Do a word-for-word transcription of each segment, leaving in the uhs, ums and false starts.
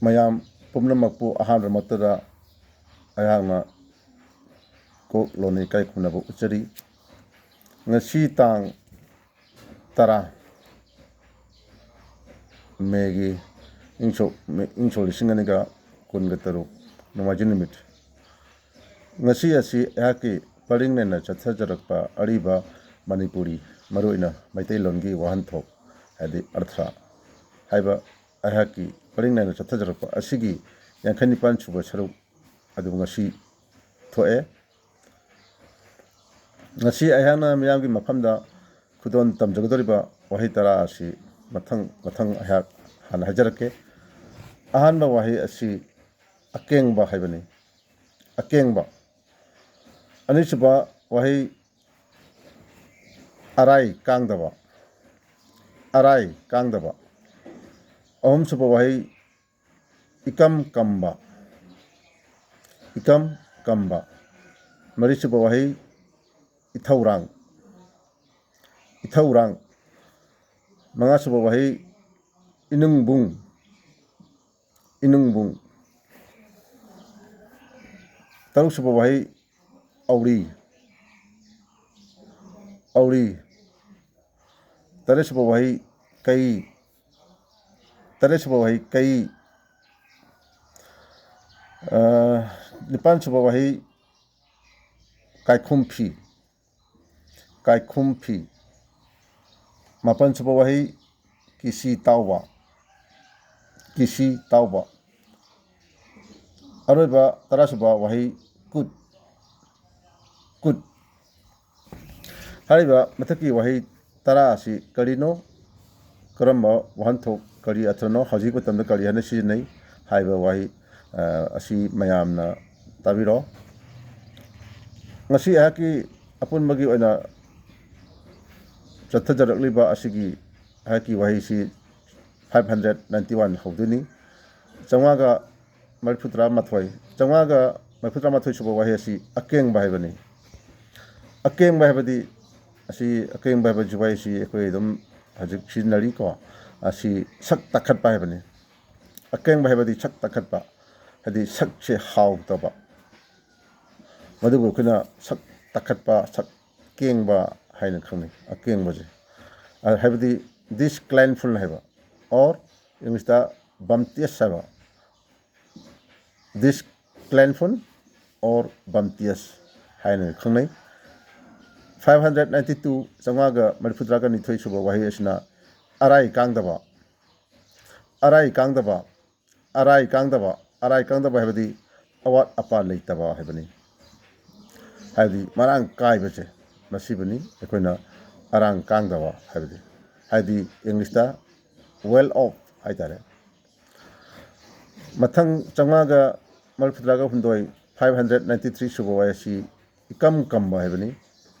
ꯃꯌꯥꯝ ꯄꯨꯝꯅꯃꯛꯄꯨ ꯑꯍꯥꯟꯕꯃꯛꯇꯗ ꯑꯩꯍꯥꯛꯅ ꯀꯣꯛ ꯂꯣꯟꯅ ꯏꯀꯥꯏ ꯈꯨꯝꯅꯕ ꯎꯠꯆꯔꯤ꯫ ꯉꯁꯤ ꯇꯥꯡ ꯇꯔꯥ, ꯃꯦꯒꯤ ꯏꯪ ꯁꯣꯛ, ꯏꯪ ꯁꯣꯛ ꯂꯤꯁꯤꯡ ꯑꯅꯤꯒ ꯀꯨꯟꯒ ꯇꯔꯨꯛ, ꯅꯣꯡꯃꯥꯏꯖꯤꯡ ꯅꯨꯃꯤꯠ꯫ ꯉꯁꯤ ꯑꯁꯤ ꯑꯩꯍꯥꯛꯀꯤ ꯄꯔꯤꯡ ꯂꯩꯅ ꯆꯠꯊꯖꯔꯛꯄ ꯑꯔꯤꯕ ꯃꯅꯤꯄꯨꯔꯤ, ꯃꯔꯨꯑꯣꯏꯅ ꯃꯩꯇꯩꯂꯣꯟꯒꯤ ꯋꯥꯍꯟꯊꯣꯛ, ꯍꯥꯏꯗꯤ ꯑꯔꯊ ꯍꯥꯏꯕ ꯑꯩꯍꯥꯛꯀꯤ ꯄꯔꯤꯡ ꯂꯩꯅ ꯆꯠꯊꯖꯔꯛꯄ ꯑꯁꯤꯒꯤ ꯌꯥꯡꯈꯩ ꯅꯤꯄꯥꯟ ꯁꯨꯕ ꯁꯔꯨꯛ ꯑꯗꯨ ꯉꯁꯤ ꯊꯣꯛꯑꯦ꯫ ꯉꯁꯤ ꯑꯩꯍꯥꯛꯅ ꯃꯤꯌꯥꯝꯒꯤ ꯃꯐꯝꯗ ꯈꯨꯗꯣꯜ ꯇꯝꯖꯒꯗꯧꯔꯤꯕ ꯋꯥꯍꯩ ꯇꯔꯥ ꯑꯁꯤ ꯃꯊꯪ ꯃꯊꯪ ꯑꯩꯍꯥꯛ ꯍꯥꯟꯅ ꯍꯥꯏꯖꯔꯛꯀꯦ꯫ ꯑꯍꯥꯟꯕ ꯋꯥꯍꯩ ꯑꯁꯤ ꯑꯀꯦꯡꯕ ꯍꯥꯏꯕꯅꯤ꯫ ꯑꯀꯦꯡꯕ꯫ ꯑꯅꯤꯁꯨꯕ ꯋꯥꯍꯩ ꯑꯔꯥꯏ ꯀꯥꯡꯗꯕ꯫ ꯑꯔꯥꯏ ꯀꯥꯡꯗꯕ꯫ ꯑꯍꯨꯝꯁꯨꯕ ꯋꯥꯍꯩ ꯏꯀꯝ ꯀꯝꯕ꯫ ꯏꯀꯝ ꯀꯝꯕ꯫ ꯃꯔꯤꯁꯨꯕ ꯋꯥꯍꯩ ꯏꯊꯧꯔꯥꯡ꯫ ꯏꯊꯧꯔꯥꯡ꯫ ꯃꯉꯥꯁꯨꯕ ꯋꯥꯍꯩ ꯏꯅꯨꯡꯕꯨꯡ꯫ ꯏꯅꯨꯡꯕꯨꯡ꯫ ꯇꯔꯨꯛꯁꯨꯕ ꯋꯥꯍꯩ ꯑꯧꯔꯤ꯫ ꯑꯧꯔꯤ꯫ ꯇꯔꯦꯠꯁꯨꯕ ꯋꯥꯍꯩ ꯀꯩ꯫ ꯇꯔꯦꯠꯁꯨꯕ ꯋꯥꯍꯩ ꯀꯩ꯫ ꯑ, ꯅꯤꯄꯥꯟꯁꯨꯕ ꯋꯥꯍꯩ ꯀꯥꯏꯈꯨꯝꯐꯤ꯫ ꯀꯥꯏꯈꯨꯝꯐꯤ꯫ ꯃꯥꯄꯟꯁꯨꯕ ꯋꯥꯍꯩ ꯀꯤꯁꯤ ꯇꯥꯎꯕ꯫ ꯀꯤꯁꯤ ꯇꯥꯎꯕ꯫ ꯑꯔꯣꯏꯕ ꯇꯔꯥꯁꯨꯕ ꯋꯥꯍꯩ ꯀꯨꯠ꯫ ꯀꯨꯠ꯫ ꯍꯥꯏꯔꯤꯕ ꯃꯊꯛꯀꯤ ꯋꯥꯍꯩ ꯇꯔꯥ ꯑꯁꯤ ꯀꯔꯤꯅꯣ? ꯀꯔꯝꯕ ꯋꯥꯍꯟꯊꯣꯛ, ꯀꯔꯤ ꯑꯔꯊꯅꯣ? ꯍꯧꯖꯤꯛ ꯃꯇꯝꯗ ꯀꯔꯤ ꯍꯥꯏꯅ ꯁꯤꯖꯤꯟꯅꯩ? ꯍꯥꯏꯕ ꯋꯥꯍꯩ, ꯑ, ꯑꯁꯤ ꯃꯌꯥꯝꯅ ꯇꯥꯕꯤꯔꯣ꯫ ꯉꯁꯤ ꯑꯩꯍꯥꯛꯀꯤ ꯑꯄꯨꯟꯕꯒꯤ ꯑꯣꯏꯅ ꯆꯠꯊꯖꯔꯛꯂꯤꯕ ꯑꯁꯤꯒꯤ ꯑꯩꯍꯥꯛꯀꯤ ꯋꯥꯍꯩꯁꯤ five hundred ninety one ꯍꯧꯗꯣꯏꯅꯤ꯫ ꯆꯥꯝꯃꯉꯥꯒ ꯃꯔꯤꯐꯨꯇꯔꯥ ꯃꯥꯊꯣꯏ, ꯆꯥꯝꯃꯉꯥꯒ ꯃꯔꯤꯐꯨꯇꯔꯥ ꯃꯥꯊꯣꯏ ꯁꯨꯕ ꯋꯥꯍꯩ ꯑꯁꯤ ꯑꯀꯦꯡꯕ ꯍꯥꯏꯕꯅꯤ꯫ ꯑꯀꯦꯡꯕ ꯍꯥꯏꯕꯗꯤ, ꯑꯁꯤ ꯑꯀꯦꯡꯕ ꯍꯥꯏꯕ ꯋꯥꯍꯩꯁꯤ ꯑꯩꯈꯣꯏ ꯑꯗꯨꯝ ꯍꯧꯖꯤꯛ ꯁꯤꯖꯤꯟꯅꯔꯤꯀꯣ꯫ ꯑꯁꯤ ꯁꯛ ꯇꯥꯈꯠꯄ ꯍꯥꯏꯕꯅꯤ꯫ ꯑꯀꯦꯡꯕ ꯍꯥꯏꯕꯗꯤ ꯁꯛ ꯇꯥꯈꯠꯄ, ꯍꯥꯏꯗꯤ ꯁꯛꯁꯦ ꯍꯥꯎꯇꯕ, ꯃꯗꯨꯕꯨ ꯑꯩꯈꯣꯏꯅ ꯁꯛ ꯇꯥꯈꯠꯄ, ꯁꯛ ꯀꯦꯡꯕ ꯍꯥꯏꯅ ꯈꯪꯅꯩ꯫ ꯑꯀꯦꯡꯕꯁꯦ, ꯑ, ꯍꯥꯏꯕꯗꯤ ꯗꯤꯁꯀ꯭ꯂꯥꯏꯟꯐꯨꯜ ꯍꯥꯏꯕ, ꯑꯣꯔ ꯏꯪꯂꯤꯁꯇ ꯕꯝꯇꯤꯌꯁ ꯍꯥꯏꯕ, ꯗꯤꯁꯀ꯭ꯂꯥꯏꯟꯐꯨꯜ ꯑꯣꯔ ꯕꯝꯇꯤꯌꯁ ꯍꯥꯏꯅ ꯈꯪꯅꯩ꯫ ꯐꯥꯏꯚ ꯍꯟꯗ꯭ꯔꯦꯠ ꯅꯥꯏꯟꯇꯤ ꯇꯨ, ꯆꯥꯝꯃꯉꯥꯒ ꯃꯔꯤꯐꯨꯇꯔꯥꯒ ꯅꯤꯊꯣꯏ ꯁꯨꯕ ꯋꯥꯍꯩ ꯑꯁꯤꯅ ꯑꯔꯥꯏ ꯀꯥꯡꯗꯕ, ꯑꯔꯥꯏ ꯀꯥꯡꯗꯕ, ꯑꯔꯥꯏ ꯀꯥꯡꯗꯕ, ꯑꯔꯥꯏ ꯀꯥꯡꯗꯕ ꯍꯥꯏꯕꯗꯤ ꯑꯋꯥꯠ ꯑꯄꯥ ꯂꯩꯇꯕ ꯍꯥꯏꯕꯅꯤ꯫ ꯍꯥꯏꯕꯗꯤ ꯃꯔꯥꯡ ꯀꯥꯏꯕꯁꯦ, ꯃꯁꯤꯕꯨꯅꯤ ꯑꯩꯈꯣꯏꯅ ꯑꯔꯥꯡ ꯀꯥꯡꯗꯕ ꯍꯥꯏꯕꯗꯤ, ꯍꯥꯏꯗꯤ ꯏꯪꯂꯤꯁꯇ ꯋꯦꯜ ꯑꯣꯐ ꯍꯥꯏꯇꯥꯔꯦ꯫ ꯃꯊꯪ ꯆꯥꯝꯃꯉꯥꯒ ꯃꯔꯤꯐꯨꯇꯔꯥꯒ ꯍꯨꯝꯗꯣꯏ, ꯐꯥꯏꯚ ꯍꯟꯗ꯭ꯔꯦꯠ ꯅꯥꯏꯟꯇꯤ ꯊ꯭ꯔꯤ ꯁꯨꯕ ꯋꯥꯍꯩ ꯑꯁꯤ ꯏꯀꯝ ꯀꯝꯕ ꯍꯥꯏꯕꯅꯤ꯫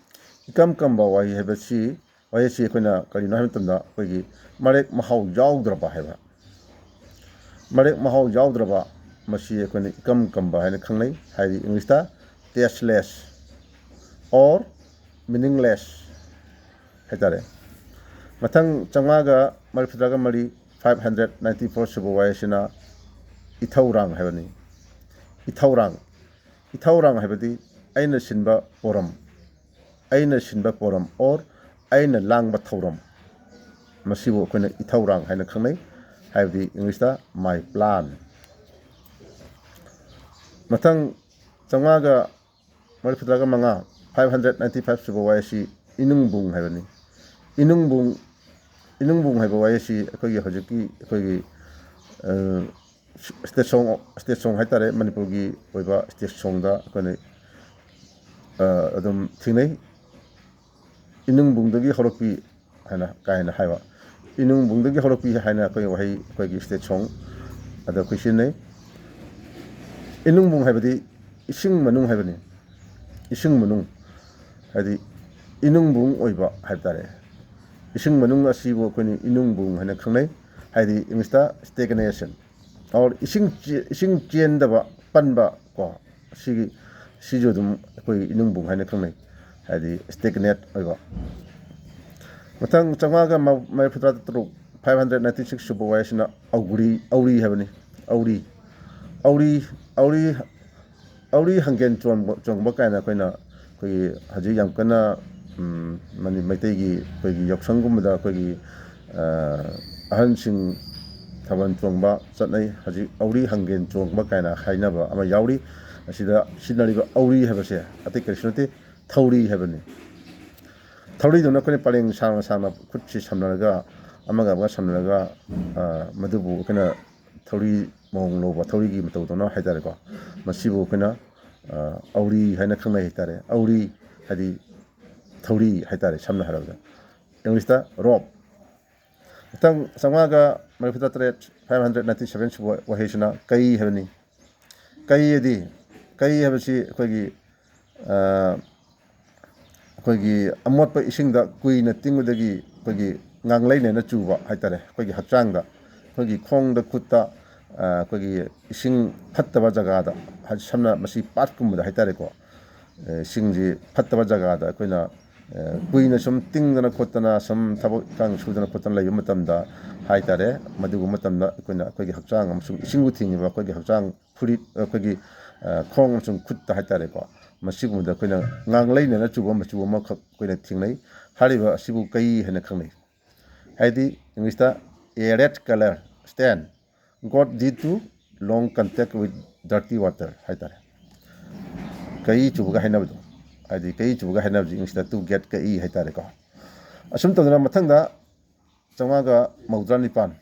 ꯏꯀꯝ ꯀꯝꯕ ꯋꯥꯍꯩ ꯍꯥꯏꯕꯁꯤ, ꯋꯥꯍꯩ ꯑꯁꯤ ꯑꯩꯈꯣꯏꯅ ꯀꯔꯤꯅꯣ ꯍꯥꯏꯕ ꯃꯇꯝꯗ ꯑꯩꯈꯣꯏꯒꯤ ꯃꯔꯦꯛ ꯃꯍꯥꯎ ꯌꯥꯎꯗ꯭ꯔꯕ ꯍꯥꯏꯕ, ꯃꯔꯦꯛ ꯃꯍꯥꯎ ꯌꯥꯎꯗ꯭ꯔꯕ, ꯃꯁꯤ ꯑꯩꯈꯣꯏꯅ ꯏꯀꯝ ꯀꯝꯕ ꯍꯥꯏꯅ ꯈꯪꯅꯩ꯫ ꯍꯥꯏꯗꯤ ꯏꯪꯂꯤꯁꯇ ꯇꯦꯁꯂꯦꯁ ꯑꯣꯔ ꯃꯤꯅꯤꯡꯂꯦꯁ ꯍꯥꯏꯇꯥꯔꯦ꯫ ꯃꯊꯪ ꯆꯥꯝꯃꯉꯥꯒ ꯃꯔꯤꯐꯨꯇꯔꯥꯒ ꯃꯔꯤ, ꯐꯥꯏꯚ ꯍꯟꯗ꯭ꯔꯦꯠ ꯅꯥꯏꯟꯇꯤ ꯐꯣꯔ ꯁꯨꯕ ꯋꯥꯍꯩ ꯑꯁꯤꯅ ꯏꯊꯧꯔꯥꯡ ꯍꯥꯏꯕꯅꯤ꯫ ꯏꯊꯧꯔꯥꯡ, ꯏꯊꯧꯔꯥꯡ ꯍꯥꯏꯕꯗꯤ ꯑꯩꯅ ꯁꯤꯟꯕ ꯄꯣꯔꯝ, ꯑꯩꯅ ꯁꯤꯟꯕ ꯄꯣꯔꯝ ꯑꯣꯔ ꯑꯩꯅ ꯂꯥꯡꯕ ꯊꯧꯔꯝ, ꯃꯁꯤꯕꯨ ꯑꯩꯈꯣꯏꯅ ꯏꯊꯧꯔꯥꯡ ꯍꯥꯏꯅ ꯈꯪꯅꯩ꯫ ꯍꯥꯏꯕꯗꯤ ꯏꯪꯂꯤꯁꯇ ꯃꯥꯏ ꯄ꯭ꯂꯥꯟ꯫ ꯃꯊꯪ ꯆꯥꯝꯃꯉꯥꯒ ꯃꯔꯤꯐꯨꯇꯔꯥꯒ ꯃꯉꯥ, ꯐꯥꯏꯚ ꯍꯟꯗ꯭ꯔꯦꯠ ꯅꯥꯏꯟꯇꯤ ꯐꯥꯏꯚ ꯁꯨꯕ ꯋꯥꯍꯩ ꯑꯁꯤ ꯏꯅꯨꯡꯕꯨꯡ ꯍꯥꯏꯕꯅꯤ꯫ ꯏꯅꯨꯡꯕꯨꯡ, ꯏꯅꯨꯡꯕꯨꯡ ꯍꯥꯏꯕ ꯋꯥꯍꯩ ꯑꯁꯤ ꯑꯩꯈꯣꯏꯒꯤ ꯍꯧꯖꯤꯛꯀꯤ ꯑꯩꯈꯣꯏꯒꯤ, ꯑ, ꯁ꯭ꯇꯦꯠ ꯁꯣꯡ, ꯁ꯭ꯇꯦꯠ ꯁꯣꯡ ꯍꯥꯏꯇꯥꯔꯦ, ꯃꯅꯤꯄꯨꯔꯒꯤ ꯑꯣꯏꯕ ꯁ꯭ꯇꯦꯠ ꯁꯣꯡꯗ ꯑꯩꯈꯣꯏꯅ, ꯑ, ꯑꯗꯨꯝ ꯊꯦꯡꯅꯩ꯫ ꯏꯅꯨꯡꯕꯨꯡꯗꯒꯤ ꯍꯧꯔꯛꯄꯤ ꯍꯥꯏꯅ ꯀꯥꯏꯅ ꯍꯥꯏꯕ, ꯏꯅꯨꯡꯕꯨꯡꯗꯒꯤ ꯍꯧꯔꯛꯄꯤ ꯍꯥꯏꯅ ꯑꯩꯈꯣꯏ ꯋꯥꯍꯩ, ꯑꯩꯈꯣꯏꯒꯤ ꯁ꯭ꯇꯦꯠ ꯁꯣꯡ ꯑꯗ ꯑꯩꯈꯣꯏ ꯁꯤꯖꯤꯟꯅꯩ꯫ ꯏꯅꯨꯡꯕꯨꯡ ꯍꯥꯏꯕꯗꯤ ꯏꯁꯤꯡ ꯃꯅꯨꯡ ꯍꯥꯏꯕꯅꯤ꯫ ꯏꯁꯤꯡ ꯃꯅꯨꯡ ꯍꯥꯏꯗꯤ ꯏꯅꯨꯡꯕꯨꯡ ꯑꯣꯏꯕ ꯍꯥꯏꯕ ꯇꯥꯔꯦ꯫ ꯏꯁꯤꯡ ꯃꯅꯨꯡ ꯑꯁꯤꯕꯨ ꯑꯩꯈꯣꯏꯅ ꯏꯅꯨꯡꯕꯨꯡ ꯍꯥꯏꯅ ꯈꯪꯅꯩ꯫ ꯍꯥꯏꯗꯤ ꯏꯪꯂꯤꯁꯇ ꯁ꯭ꯇꯦꯒꯅꯦꯁꯟ ꯑꯣꯔ ꯏꯁꯤꯡ ꯆꯦ-, ꯏꯁꯤꯡ ꯆꯦꯟꯗꯕ, ꯄꯟꯕ ꯀꯣ, ꯁꯤꯒꯤ, ꯁꯤꯁꯨ ꯑꯗꯨꯝ ꯑꯩꯈꯣꯏ ꯏꯅꯨꯡꯕꯨꯡ ꯍꯥꯏꯅ ꯈꯪꯅꯩ꯫ ꯍꯥꯏꯗꯤ ꯁ꯭ꯇꯦꯒꯅꯦꯠ ꯑꯣꯏꯕ꯫ ꯃꯊꯪ ꯆꯥꯝꯃꯉꯥꯒ ꯃ-, ꯃꯔꯤꯐꯨꯇꯔꯥ ꯇꯔꯨꯛ, ꯐꯥꯏꯚ ꯍꯟꯗ꯭ꯔꯦꯠ ꯅꯥꯏꯟꯇꯤ ꯁꯤꯛꯁ ꯁꯨꯕ ꯋꯥꯍꯩꯁꯤꯅ ꯑꯧꯒ꯭ꯔꯤ, ꯑꯧꯔꯤ ꯍꯥꯏꯕꯅꯤ꯫ ꯑꯧꯔꯤ, ꯑꯧꯔꯤ, ꯑꯧꯔꯤ ꯍꯪꯒꯦꯟ ꯆꯣꯡꯕ, ꯆꯣꯡꯕ ꯀꯥꯏꯅ ꯑꯩꯈꯣꯏꯅ, ꯑꯩꯈꯣꯏꯒꯤ ꯍꯧꯖꯤꯛ ꯌꯥꯝ ꯀꯟꯅ, ꯎꯝ, ꯃꯅꯤ-, ꯃꯩꯇꯩꯒꯤ ꯑꯩꯈꯣꯏꯒꯤ ꯌꯥꯎꯁꯪꯒꯨꯝꯕꯗ ꯑꯩꯈꯣꯏꯒꯤ, ꯑ, ꯑꯍꯟꯁꯤꯡ ꯊꯥꯕꯜ ꯆꯣꯡꯕ ꯆꯠꯅꯩ꯫ ꯍꯧꯖꯤꯛ ꯑꯧꯔꯤ ꯍꯪꯒꯦꯟ ꯆꯣꯡꯕ ꯀꯥꯏꯅ ꯍꯥꯏꯅꯕ ꯑꯃ ꯌꯥꯎꯔꯤ꯫ ꯑꯁꯤꯗ ꯁꯤꯖꯤꯟꯅꯔꯤꯕ ꯑꯧꯔꯤ ꯍꯥꯏꯕꯁꯦ ꯑꯇꯩ ꯀꯔꯤꯁꯨ ꯅꯠꯇꯦ, ꯊꯧꯔꯤ ꯍꯥꯏꯕꯅꯤ꯫ ꯊꯧꯔꯤꯗꯧꯅ ꯑꯩꯈꯣꯏꯅ ꯄꯔꯦꯡ ꯁꯥꯡꯅ ꯁꯥꯡꯅ ꯈꯨꯠꯁꯤ ꯁꯝꯅꯔꯒ, ꯑꯃꯒ ꯑꯃꯒ ꯁꯝꯅꯔꯒ, ꯑ, ꯃꯗꯨꯕꯨ ꯑꯩꯈꯣꯏꯅ ꯊꯧꯔꯤ ꯃꯑꯣꯡ ꯂꯧꯕ, ꯊꯧꯔꯤꯒꯤ ꯃꯇꯧꯗꯧꯅ ꯍꯥꯏꯇꯥꯔꯦꯀꯣ꯫ ꯃꯁꯤꯕꯨ ꯑꯩꯈꯣꯏꯅ, ꯑ, ꯑꯧꯔꯤ ꯍꯥꯏꯅ ꯈꯪꯅꯩ ꯍꯥꯏꯇꯥꯔꯦ꯫ ꯑꯧꯔꯤ ꯍꯥꯏꯗꯤ ꯊꯧꯔꯤ ꯍꯥꯏꯇꯥꯔꯦ, ꯁꯝꯅ ꯍꯥꯏꯔꯕꯗ꯫ ꯏꯪꯂꯤꯁꯇ ꯔꯣꯞ꯫ ꯃꯊꯪ ꯆꯥꯝꯃꯉꯥꯒ ꯃꯔꯤꯐꯨꯇꯔꯦꯠ, ꯐꯥꯏꯚ ꯍꯟꯗ꯭ꯔꯦꯠ ꯅꯥꯏꯟꯇꯤ ꯁꯚꯦꯟ ꯁꯨꯕ ꯋꯥꯍꯩꯁꯤꯅ ꯀꯩ ꯍꯥꯏꯕꯅꯤ꯫ ꯀꯩ ꯑꯗꯤ, ꯀꯩ ꯍꯥꯏꯕꯁꯤ ꯑꯩꯈꯣꯏꯒꯤ, ꯑ, ꯑꯩꯈꯣꯏꯒꯤ ꯑꯃꯣꯠꯄ ꯏꯁꯤꯡꯗ ꯀꯨꯏꯅ ꯇꯤꯡꯕꯗꯒꯤ ꯑꯩꯈꯣꯏꯒꯤ ꯉꯥꯡꯂꯩꯅꯅ ꯆꯨꯕ ꯍꯥꯏꯇꯥꯔꯦ, ꯑꯩꯈꯣꯏꯒꯤ ꯍꯛꯆꯥꯡꯗ, ꯑꯩꯈꯣꯏꯒꯤ ꯈꯣꯡꯗ, ꯈꯨꯠꯇ, ꯑ, ꯑꯩꯈꯣꯏꯒꯤ ꯏꯁꯤꯡ ꯐꯠꯇꯕ ꯖꯒꯥꯗ, ꯍꯥꯏꯗꯤ ꯁꯝꯅ ꯃꯁꯤ ꯄꯥꯠꯀꯨꯝꯕꯗ ꯍꯥꯏꯇꯥꯔꯦꯀꯣ, ꯑ, ꯏꯁꯤꯡꯁꯤ ꯐꯠꯇꯕ ꯖꯒꯥꯗ ꯑꯩꯈꯣꯏꯅ, ꯑ, ꯀꯨꯏꯅ ꯁꯨꯝ ꯇꯤꯡꯗꯅ ꯈꯣꯠꯇꯅ ꯁꯨꯝ ꯊꯕꯛ ꯏꯪꯈꯥꯡ ꯁꯨꯗꯅ ꯈꯣꯠꯇꯅ ꯂꯩꯕ ꯃꯇꯝꯗ ꯍꯥꯏꯇꯥꯔꯦ, ꯃꯗꯨꯒꯨꯝꯕ ꯃꯇꯝꯗ ꯑꯩꯈꯣꯏꯅ ꯑꯩꯈꯣꯏꯒꯤ ꯍꯛꯆꯥꯡ ꯑꯃꯁꯨꯡ ꯏꯁꯤꯡꯕꯨ ꯊꯤꯡꯉꯤꯕ ꯑꯩꯈꯣꯏꯒꯤ ꯍꯛꯆꯥꯡ ꯐꯨꯔꯤꯠ, ꯑꯩꯈꯣꯏꯒꯤ, ꯑ, ꯈꯣꯡ ꯑꯃꯁꯨꯡ ꯈꯨꯠꯇ ꯍꯥꯏꯇꯥꯔꯦꯀꯣ, ꯃꯁꯤꯒꯨꯝꯕꯗ ꯑꯩꯈꯣꯏꯅ ꯉꯥꯡꯂꯩꯅꯅ ꯆꯨꯕ ꯃꯆꯨ ꯑꯃꯈꯛ ꯑꯩꯈꯣꯏꯅ ꯊꯦꯡꯅꯩ꯫ ꯍꯥꯏꯔꯤꯕ ꯑꯁꯤꯕꯨ ꯀꯩ ꯍꯥꯏꯅ ꯈꯪꯅꯩ꯫ ꯍꯥꯏꯗꯤ ꯏꯪꯂꯤꯁꯇ a red color stain got due to long contact with dirty water ꯍꯥꯏꯇꯥꯔꯦ꯫ ꯀꯩ ꯆꯨꯕꯒ ꯍꯥꯏꯅꯕꯗꯣ, ꯍꯥꯏꯗꯤ ꯀꯩ ꯆꯨꯕꯒ ꯍꯥꯏꯅꯕꯁꯤ ꯏꯪꯂꯤꯁꯇ to get ꯀꯛꯏ ꯍꯥꯏꯇꯥꯔꯦꯀꯣ꯫ ꯑꯁꯨꯝ ꯇꯧꯗꯅ ꯃꯊꯪꯗ ꯆꯥꯝꯃꯉꯥꯒ ꯃꯧꯗ꯭ꯔꯥ ꯅꯤꯄꯥꯟ,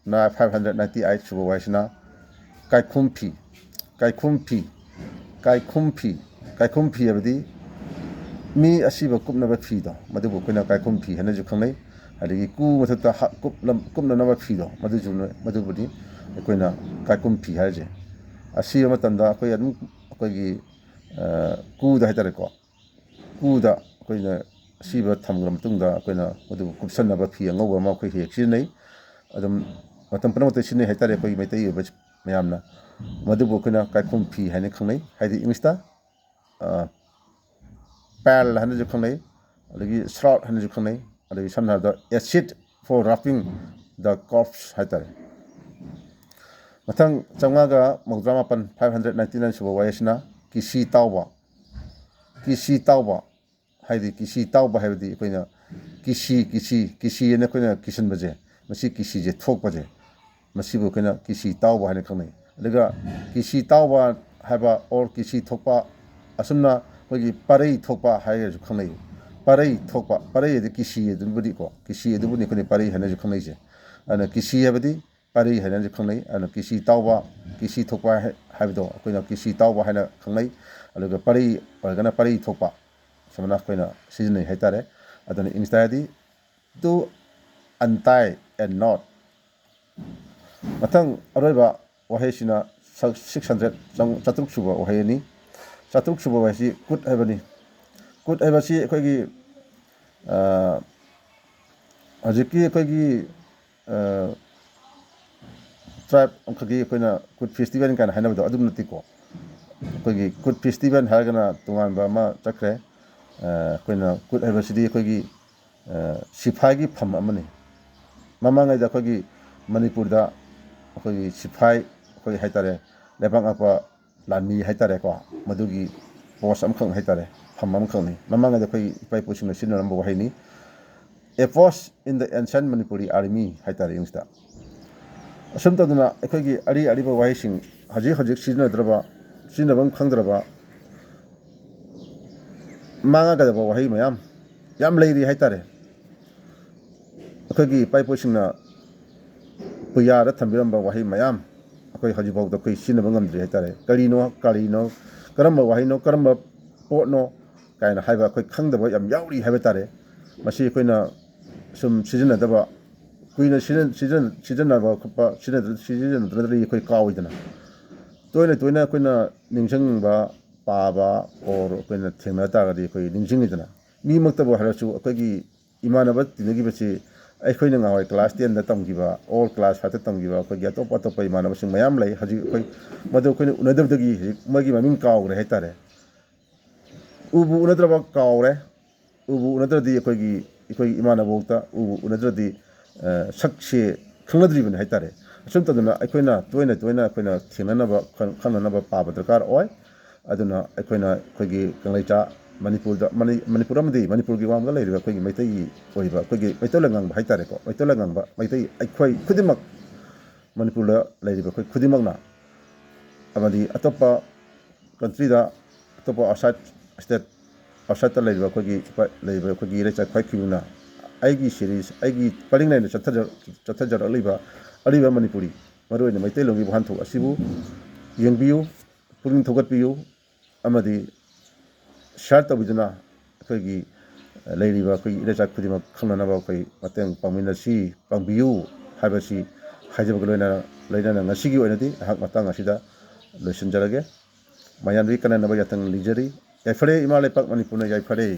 ꯅ ꯐꯥꯏꯚ ꯍꯟꯗ꯭ꯔꯦꯠ ꯅꯥꯏꯟꯇꯤ ꯑꯩꯠ ꯁꯨꯕ ꯋꯥꯍꯩꯁꯤꯅ ꯀꯥꯏꯈꯨꯝꯐꯤ꯫ ꯀꯥꯏꯈꯨꯝꯐꯤ꯫ ꯀꯥꯏꯈꯨꯝꯐꯤ꯫ ꯀꯥꯏꯈꯨꯝꯐꯤ ꯍꯥꯏꯕꯗꯤ ꯃꯤ ꯑꯁꯤꯕ ꯀꯨꯞꯅꯕ ꯐꯤꯗꯣ, ꯃꯗꯨꯕꯨ ꯑꯩꯈꯣꯏꯅ ꯀꯥꯏꯈꯨꯝꯐꯤ ꯍꯥꯏꯅꯁꯨ ꯈꯪꯅꯩ꯫ ꯑꯗꯒꯤ ꯀꯨ ꯃꯊꯛꯇ ꯍꯥ-, ꯀꯨꯞꯅ-, ꯀꯨꯞꯅꯅꯕ ꯐꯤꯗꯣ, ꯃꯗꯨꯁꯨ, ꯃꯗꯨꯕꯨꯅꯤ ꯑꯩꯈꯣꯏꯅ ꯀꯥꯏꯈꯨꯝꯐꯤ ꯍꯥꯏꯔꯤꯁꯦ꯫ ꯑꯁꯤꯕ ꯃꯇꯝꯗ ꯑꯩꯈꯣꯏ ꯑꯗꯨꯝ ꯑꯩꯈꯣꯏꯒꯤ, ꯑ, ꯀꯨꯗ ꯍꯥꯏꯇꯥꯔꯦꯀꯣ, ꯀꯨꯗ ꯑꯩꯈꯣꯏꯅ ꯑꯁꯤꯕ ꯊꯝꯈ꯭ꯔ ꯃꯇꯨꯡꯗ ꯑꯩꯈꯣꯏꯅ ꯃꯗꯨꯕꯨ ꯀꯨꯞꯁꯟꯅꯕ ꯐꯤ ꯑꯉꯧꯕ ꯑꯃ ꯑꯩꯈꯣꯏ ꯍꯦꯛ ꯍꯦꯛ ꯁꯤꯖꯤꯟꯅꯩ꯫ ꯑꯗꯨꯝ ꯃꯇꯝ ꯄꯨꯝꯅꯃꯛꯇ ꯁꯤꯖꯤꯟꯅꯩ ꯍꯥꯏꯇꯥꯔꯦ, ꯑꯩꯈꯣꯏꯒꯤ ꯃꯩꯇꯩ ꯑꯣꯏꯕ ꯃꯌꯥꯝꯅ꯫ ꯃꯗꯨꯕꯨ ꯑꯩꯈꯣꯏꯅ ꯀꯥꯏꯈꯨꯝ ꯐꯤ ꯍꯥꯏꯅ ꯈꯪꯅꯩ꯫ ꯍꯥꯏꯗꯤ ꯏꯪꯂꯤꯁꯇ, ꯑ, ꯄꯦꯔꯜ ꯍꯥꯏꯅꯁꯨ ꯈꯪꯅꯩ, ꯑꯗꯒꯤ ꯁ꯭ꯔꯥꯎꯠ ꯍꯥꯏꯅꯁꯨ ꯈꯪꯅꯩ, ꯑꯗꯒꯤ ꯁꯝꯅ ꯍꯥꯏꯔꯕꯗ acid for wrapping the corpse ꯍꯥꯏꯇꯥꯔꯦ꯫ ꯃꯊꯪ ꯆꯥꯝꯃꯉꯥꯒ ꯃꯧꯗ꯭ꯔꯥ ꯃꯥꯄꯟ, five hundred ninety nine ꯁꯨꯕ ꯋꯥꯍꯩꯁꯤꯅ ꯀꯤꯁꯤ ꯇꯥꯎꯕ꯫ ꯀꯤꯁꯤ ꯇꯥꯎꯕ ꯍꯥꯏꯗꯤ, ꯀꯤꯁꯤ ꯇꯥꯎꯕ ꯍꯥꯏꯕꯗꯤ ꯑꯩꯈꯣꯏꯅ ꯀꯤꯁꯤ, ꯀꯤꯁꯤ, ꯀꯤꯁꯤ ꯍꯥꯏꯅ ꯑꯩꯈꯣꯏꯅ ꯀꯤꯁꯤꯟꯕꯁꯦ, ꯃꯁꯤ ꯀꯤꯁꯤꯁꯦ ꯊꯣꯛꯄꯁꯦ, ꯃꯁꯤꯕꯨ ꯑꯩꯈꯣꯏꯅ ꯀꯤꯁꯤ ꯇꯥꯎꯕ ꯍꯥꯏꯅ ꯈꯪꯅꯩ꯫ ꯑꯗꯨꯒ ꯀꯤꯁꯤ ꯇꯥꯎꯕ ꯍꯥꯏꯕ or ꯀꯤꯁꯤ ꯊꯣꯛꯄ, ꯑꯁꯨꯝꯅ ꯑꯩꯈꯣꯏꯒꯤ ꯄꯔꯩ ꯊꯣꯛꯄ ꯍꯥꯏꯔꯒꯁꯨ ꯈꯪꯅꯩ꯫ ꯄꯔꯩ ꯊꯣꯛꯄ, ꯄꯔꯩ ꯍꯥꯏꯗꯤ ꯀꯤꯁꯤ ꯑꯗꯨꯕꯨꯗꯤꯀꯣ, ꯀꯤꯁꯤ ꯑꯗꯨꯕꯨꯅꯤ ꯑꯩꯈꯣꯏꯅ ꯄꯔꯩ ꯍꯥꯏꯅꯁꯨ ꯈꯪꯅꯩꯁꯦ꯫ ꯑꯗꯨꯅ ꯀꯤꯁꯤ ꯍꯥꯏꯕꯗꯤ ꯄꯔꯩ ꯍꯥꯏꯅꯁꯨ ꯈꯪꯅꯩ꯫ ꯑꯗꯨꯅ ꯀꯤꯁꯤ ꯇꯥꯎꯕ, ꯀꯤꯁꯤ ꯊꯣꯛꯄ ꯍꯥꯏ-, ꯍꯥꯏꯕꯗꯣ ꯑꯩꯈꯣꯏꯅ ꯀꯤꯁꯤ ꯇꯥꯎꯕ ꯍꯥꯏꯅ ꯈꯪꯅꯩ꯫ ꯑꯗꯨꯒ ꯄꯔꯩ ꯑꯣꯏꯔꯒꯅ ꯄꯔꯩ ꯊꯣꯛꯄ, ꯁꯨꯃꯥꯏꯅ ꯑꯩꯈꯣꯏꯅ ꯁꯤꯖꯤꯟꯅꯩ ꯍꯥꯏꯇꯥꯔꯦ꯫ ꯑꯗꯨꯅ English ꯇꯗꯤ to untie a knot꯫ ꯃꯊꯪ ꯑꯔꯣꯏꯕ ꯋꯥꯍꯩꯁꯤꯅ ꯁ-, six hundred, ꯆꯥꯇ꯭ꯔꯨꯛ ꯁꯨꯕ ꯋꯥꯍꯩꯅꯤ꯫ ꯆꯥꯇ꯭ꯔꯨꯛ ꯁꯨꯕ ꯋꯥꯍꯩꯁꯤ ꯀꯨꯠ ꯍꯥꯏꯕꯅꯤ꯫ ꯀꯨꯠ ꯍꯥꯏꯕꯁꯤ ꯑꯩꯈꯣꯏꯒꯤ, ꯑ, ꯍꯧꯖꯤꯛꯀꯤ ꯑꯩꯈꯣꯏꯒꯤ, ꯑ, tribe ꯑꯃꯈꯛꯀꯤ ꯑꯩꯈꯣꯏꯅ ꯀꯨꯠ festival ꯀꯥꯏꯅ ꯍꯥꯏꯅꯕꯗꯣ ꯑꯗꯨꯝ ꯅꯠꯇꯦꯀꯣ꯫ ꯑꯩꯈꯣꯏꯒꯤ ꯀꯨꯠ festival ꯍꯥꯏꯔꯒꯅ ꯇꯣꯉꯥꯟꯕ ꯑꯃ ꯆꯠꯈ꯭ꯔꯦ꯫ ꯑ, ꯑꯩꯈꯣꯏꯅ ꯀꯨꯠ ꯍꯥꯏꯕꯁꯤꯗꯤ ꯑꯩꯈꯣꯏꯒꯤ, ꯑ, ꯁꯤꯐꯥꯏꯒꯤ ꯐꯝ ꯑꯃꯅꯤ꯫ ꯃꯃꯥꯡꯉꯩꯗ ꯑꯩꯈꯣꯏꯒꯤ ꯃꯅꯤꯄꯨꯔꯗ ꯑꯩꯈꯣꯏꯒꯤ ꯁꯤꯐꯥꯏ, ꯑꯩꯈꯣꯏ ꯍꯥꯏꯇꯥꯔꯦ, ꯂꯩꯕꯥꯛ ꯉꯥꯛꯄ ꯂꯥꯟꯃꯤ ꯍꯥꯏꯇꯥꯔꯦꯀꯣ, ꯃꯗꯨꯒꯤ post ꯑꯃꯈꯛ ꯍꯥꯏꯇꯥꯔꯦ, ꯐꯝ ꯑꯃꯈꯛꯅꯤ꯫ ꯃꯃꯥꯡꯉꯩꯗ ꯑꯩꯈꯣꯏ ꯏꯄꯥ ꯏꯄꯨꯁꯤꯡꯅ ꯁꯤꯖꯤꯟꯅꯔꯝꯕ ꯋꯥꯍꯩꯅꯤ꯫ A post in the ancient Manipuri army ꯍꯥꯏꯇꯥꯔꯦ English ꯇ꯫ ꯑꯁꯨꯝ ꯇꯧꯗꯅ ꯑꯩꯈꯣꯏꯒꯤ ꯑꯔꯤ ꯑꯔꯤꯕ ꯋꯥꯍꯩꯁꯤꯡ, ꯍꯧꯖꯤꯛ ꯍꯧꯖꯤꯛ ꯁꯤꯖꯤꯟꯅꯗ꯭ꯔꯕ, ꯁꯤꯖꯤꯟꯅꯐꯝ ꯈꯪꯗ꯭ꯔꯕ, ꯃꯥꯡꯉꯒꯗꯕ ꯋꯥꯍꯩ ꯃꯌꯥꯝ ꯌꯥꯝ ꯂꯩꯔꯤ ꯍꯥꯏꯇꯥꯔꯦ꯫ ꯑꯩꯈꯣꯏꯒꯤ ꯏꯄꯥ ꯏꯄꯨꯁꯤꯡꯅ ꯄꯨꯌꯥꯗ ꯊꯝꯕꯤꯔꯝꯕ ꯋꯥꯍꯩ ꯃꯌꯥꯝ ꯑꯩꯈꯣꯏ ꯍꯧꯖꯤꯛꯐꯥꯎꯗ ꯑꯩꯈꯣꯏ ꯁꯤꯖꯤꯟꯅꯕ ꯉꯝꯗ꯭ꯔꯤ ꯍꯥꯏꯇꯥꯔꯦ꯫ ꯀꯔꯤꯅꯣ, ꯀꯔꯤꯅꯣ, ꯀꯔꯝꯕ ꯋꯥꯍꯩꯅꯣ, ꯀꯔꯝꯕ ꯄꯣꯠꯅꯣ ꯀꯥꯏꯅ ꯍꯥꯏꯕ ꯑꯩꯈꯣꯏ ꯈꯪꯗꯕ ꯌꯥꯝ ꯌꯥꯎꯔꯤ ꯍꯥꯏꯕ ꯇꯥꯔꯦ꯫ ꯃꯁꯤ ꯑꯩꯈꯣꯏꯅ ꯁꯨꯝ ꯁꯤꯖꯤꯟꯅꯗꯕ, ꯀꯨꯏꯅ ꯁꯤꯖꯤꯟ-, ꯁꯤꯖꯤꯟ-, ꯁꯤꯖꯤꯟꯅꯕ ꯈꯣꯠꯄ, ꯁꯤꯖꯤꯟꯅꯗ-, ꯁꯤꯖꯤꯟꯅꯗ꯭ꯔꯗꯤ ꯑꯩꯈꯣꯏ ꯀꯥꯎꯏꯗꯅ꯫ ꯇꯣꯏꯅ ꯇꯣꯏꯅ ꯑꯩꯈꯣꯏꯅ ꯅꯤꯡꯁꯤꯡꯕ, ꯄꯥꯕ, or ꯑꯩꯈꯣꯏꯅ ꯊꯦꯡꯅ ꯇꯥꯔꯒꯗꯤ ꯑꯩꯈꯣꯏ ꯅꯤꯡꯁꯤꯡꯉꯤꯗꯅ꯫ ꯃꯤꯃꯛꯇꯕꯨ ꯍꯥꯏꯔꯁꯨ ꯑꯩꯈꯣꯏꯒꯤ ꯏꯃꯥꯟꯅꯕ ꯇꯤꯟꯅꯈꯤꯕꯁꯤ ꯑꯩꯈꯣꯏꯅ ꯉꯍꯥꯟꯋꯥꯏ class ten the ꯇꯝꯈꯤꯕ, or class five ꯇ ꯇꯝꯈꯤꯕ ꯑꯩꯈꯣꯏꯒꯤ ꯑꯇꯣꯞ ꯑꯇꯣꯞꯄ ꯏꯃꯥꯟꯅꯕꯁꯤꯡ ꯃꯌꯥꯝ ꯂꯩ꯫ ꯍꯧꯖꯤꯛ ꯑꯩꯈꯣꯏ ꯃꯗꯨ ꯑꯩꯈꯣꯏꯅ ꯎꯅꯗꯕꯗꯒꯤ ꯍꯧꯖꯤꯛ ꯃꯣꯏꯒꯤ ꯃꯃꯤꯡ ꯀꯥꯎꯈ꯭ꯔꯦ ꯍꯥꯏꯇꯥꯔꯦ꯫ ꯎꯕꯨ ꯎꯅꯗ꯭ꯔꯕ ꯀꯥꯎꯔꯦ꯫ ꯎꯕꯨ ꯎꯅꯗ꯭ꯔꯗꯤ ꯑꯩꯈꯣꯏꯒꯤ, ꯑꯩꯈꯣꯏꯒꯤ ꯏꯃꯥꯟꯅꯕꯐꯥꯎꯗ ꯎꯕꯨ ꯎꯅꯗ꯭ꯔꯗꯤ ꯁꯛꯁꯤ ꯈꯪꯅꯗ꯭ꯔꯤꯕꯅꯤ ꯍꯥꯏꯇꯥꯔꯦ꯫ ꯑꯁꯨꯝ ꯇꯧꯗꯅ ꯑꯩꯈꯣꯏꯅ ꯇꯣꯏꯅ ꯇꯣꯏꯅ ꯑꯩꯈꯣꯏꯅ ꯊꯦꯡꯅꯅꯕ, ꯈꯪꯅꯅꯕ ꯄꯥꯕ ꯗꯔꯀꯥꯔ ꯑꯣꯏ꯫ ꯑꯗꯨꯅ ꯑꯩꯈꯣꯏꯅ ꯑꯩꯈꯣꯏꯒꯤ ꯀꯪꯂꯩꯆꯥ ꯃꯅꯤꯄꯨꯔꯗ, ꯃꯅꯤꯄꯨꯔ ꯑꯃꯗꯤ ꯃꯅꯤꯄꯨꯔꯒꯤ ꯋꯥꯡꯃꯗ ꯂꯩꯔꯤꯕ ꯑꯩꯈꯣꯏꯒꯤ ꯃꯩꯇꯩꯒꯤ ꯑꯣꯏꯕ, ꯑꯩꯈꯣꯏꯒꯤ ꯃꯩꯇꯩꯂꯣꯟ ꯉꯥꯡꯕ ꯍꯥꯏꯇꯥꯔꯦꯀꯣ, ꯃꯩꯇꯩꯂꯣꯟ ꯉꯥꯡꯕ ꯃꯩꯇꯩ ꯑꯩꯈꯣꯏ ꯈꯨꯗꯤꯡꯃꯛ, ꯃꯅꯤꯄꯨꯔꯗ ꯂꯩꯔꯤꯕ ꯑꯩꯈꯣꯏ ꯈꯨꯗꯤꯡꯃꯛꯅ, ꯑꯃꯗꯤ ꯑꯇꯣꯞꯄ ꯀꯟꯇ꯭ꯔꯤꯗ, ꯑꯇꯣꯞꯄ ꯑꯥꯎꯠꯁꯥꯏꯠ ꯁ꯭ꯇꯦꯠ, ꯑꯥꯎꯠꯁꯥꯏꯠꯇ ꯂꯩꯔꯤꯕ ꯑꯩꯈꯣꯏꯒꯤ ꯂꯩꯔꯤꯕ ꯑꯩꯈꯣꯏꯒꯤ ꯏꯔꯩꯆꯥ ꯈ꯭ꯋꯥꯏꯈꯨꯕꯅ ꯑꯩꯒꯤ ꯁꯤꯔꯤꯁ, ꯑꯩꯒꯤ ꯄꯔꯤꯡ ꯂꯩꯅ ꯆꯠꯊꯖꯔꯛꯂꯤꯕ ꯑꯔꯤꯕ ꯃꯅꯤꯄꯨꯔꯤ, ꯃꯔꯨꯑꯣꯏꯅ ꯃꯩꯇꯩꯂꯣꯟꯒꯤ ꯋꯥꯍꯟꯊꯣꯛ ꯑꯁꯤꯕꯨ ꯌꯦꯡꯕꯤꯌꯨ, ꯄꯨꯛꯅꯤꯡ ꯊꯧꯒꯠꯄꯤꯌꯨ, ꯑꯃꯗꯤ ꯁꯤꯌꯥꯔ ꯇꯧꯕꯤꯗꯨꯅ ꯑꯩꯈꯣꯏꯒꯤ ꯂꯩꯔꯤꯕ ꯑꯩꯈꯣꯏꯒꯤ ꯏꯔꯩꯆꯥ ꯈꯨꯗꯤꯡꯃꯛ ꯈꯪꯅꯅꯕ ꯑꯩꯈꯣꯏ ꯃꯇꯦꯡ ꯄꯥꯡꯃꯤꯟꯅꯁꯤ, ꯄꯥꯡꯕꯤꯌꯨ ꯍꯥꯏꯕꯁꯤ ꯍꯥꯏꯖꯕꯒ ꯂꯣꯏꯅꯅ, ꯂꯣꯏꯅꯅ ꯉꯁꯤꯒꯤ ꯑꯣꯏꯅꯗꯤ ꯑꯩꯍꯥꯛ ꯃꯇꯥꯡ ꯑꯁꯤꯗ ꯂꯣꯏꯁꯤꯟꯖꯔꯒꯦ꯫ ꯃꯌꯥꯝꯗꯒꯤ ꯀꯥꯟꯅꯅꯕ ꯌꯥꯊꯪ ꯅꯤꯖꯔꯤ꯫ ꯌꯥꯏꯐꯔꯦ, ꯏꯃꯥ ꯂꯩꯄꯥꯛ ꯃꯅꯤꯄꯨꯔꯅ ꯌꯥꯏꯐꯔꯦ꯫